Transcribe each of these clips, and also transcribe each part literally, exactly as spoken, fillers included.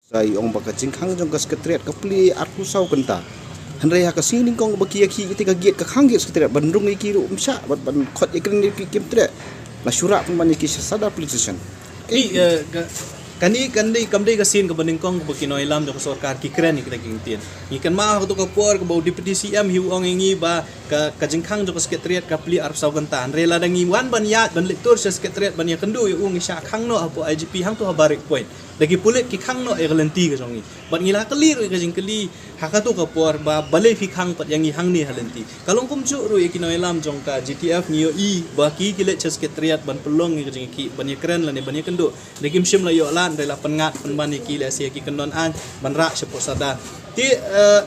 Sa i ong ba ka jingkhang jong ka Secretariat ka plie arphew saw kynta. Hynrei ha ka sngi nyngkong ba ki ïa ki ite ka gate ka khang gate Secretariat ban rung ïa ki ruh ym shah bad ban khot ïa kren ïa ki kim treh. La shu rah pynban ïa ki sha Sadar Police Station. Ni, eh, ka, kani kan dei, kam dei ka sien kaba nyngkong kaba ki nongïalam jong ka sorkar ki kren ïa kita ki ktien. Ngi kynmaw ha kato ka por kaba u Deputy C M hi u ong ïa ngi ba ka, ka jingkhang jong ka Secretariat ka plie arphew saw kynta. Hynrei lada ngi wan ban ïaid ban leit tur sha Secretariat ban ïakynduh ïa u ngi shah khang noh hapoh I G P hangto ha Barrack Point. Da ki pulit ki khang noh ïa ka lynti ka jong ngi. Bad ngi la kylli ruh ïa ka jingkylli ha kato ka por ba balei phi khang pat ïa ngi hangne ha lynti. Ka long kumjuh ruh ïa ki nongïalam jong ka G T F ngi ïohi ba ki ki leit sha Secretariat ban pynlong ïa ka jingïakhih ban ïakren lane ban ïakynduh. Da kim shym la ïoh lad, hynrei la pynngat pynban ïa ki lehse ïa ki kyndon aiñ ban rah shapoh Sadar. Te, eh,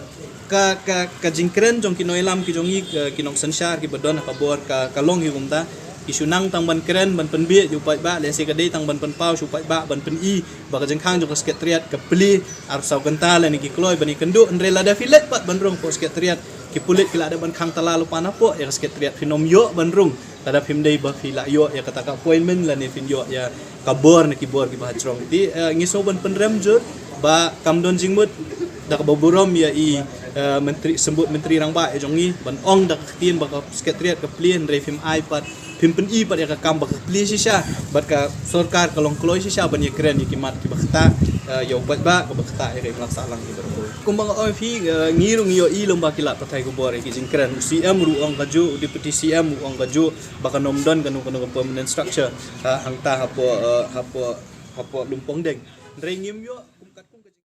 ka, ka, ka jingkren jong ki nongïalam ki jong ngi, eh, ki nongsynshar kiba don ha ka bor ka, ka long hi kumta. Ki shu nang tang ban kren ban pynbiej ïa u paidbah, lehse ka dei tang ban pynpaw sha u paidbah ban pyni ba ka jingkhang jong ka Secretariat ka plie arphew saw kynta lane ki kloi ban ïakynduh, hynrei lada phi leit pat ban rung hapoh Secretariat ki pulit ki la dep ban khang tala lypa napoh ïa ka Secretariat, phin ym ïoh ban rung lada phim dei ba phi la ïoh ïa kata ka appointment lane phin ïoh ïa ka bor na ki bor kiba ha jrong. Te, eh, ngi sngew ban pynrem jur ba kam don jingmut da kaba burom ïa i, eh, Myntri, Symbud Myntri Rangbah ïa jong ngi ban ong da ka ktien ba ka Secretariat ka plie, hynrei phim ai pat, phim pyni pat ïa ka kam ba ka plie shisha bad ka sorkar ka long kloi shisha ban ïakren ïa ki mat kiba ktah, eh, ïa u paidbah, kaba ktah ïa ka imlang sahlang kiba rangkul. Kumba nga ong ïa phi, eh, ngi ruh ngi ïohi lem ba ki lad pathai khubor ïa ki jingkren, u C M ruh u ong kajuh, u Deputy C M ruh u ong kajuh ba kan ym don kano kano ka permanent structure, eh, hangta hapoh, eh, hapoh, hapoh Lumpongdeng. Hynrei ngim ïoh